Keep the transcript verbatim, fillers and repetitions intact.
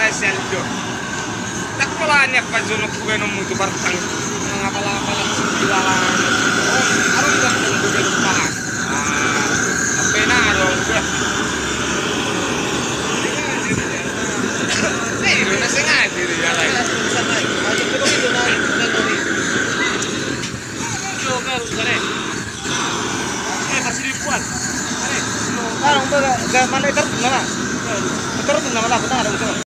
Sian do. Tak pola ni apa jono kueno mutu bartang. Ngapala-ngapala sumbilalan. Oh, arung dan dan bebelupa. Ah, apa na arung gua. Eh, lu na sengaja dia lai. Yo, baru sore. Eh, kasih ribuan. Are. Ah, udah, gak, gak, mana itar mana? Itar mana, mana? Aku tak ada usaha.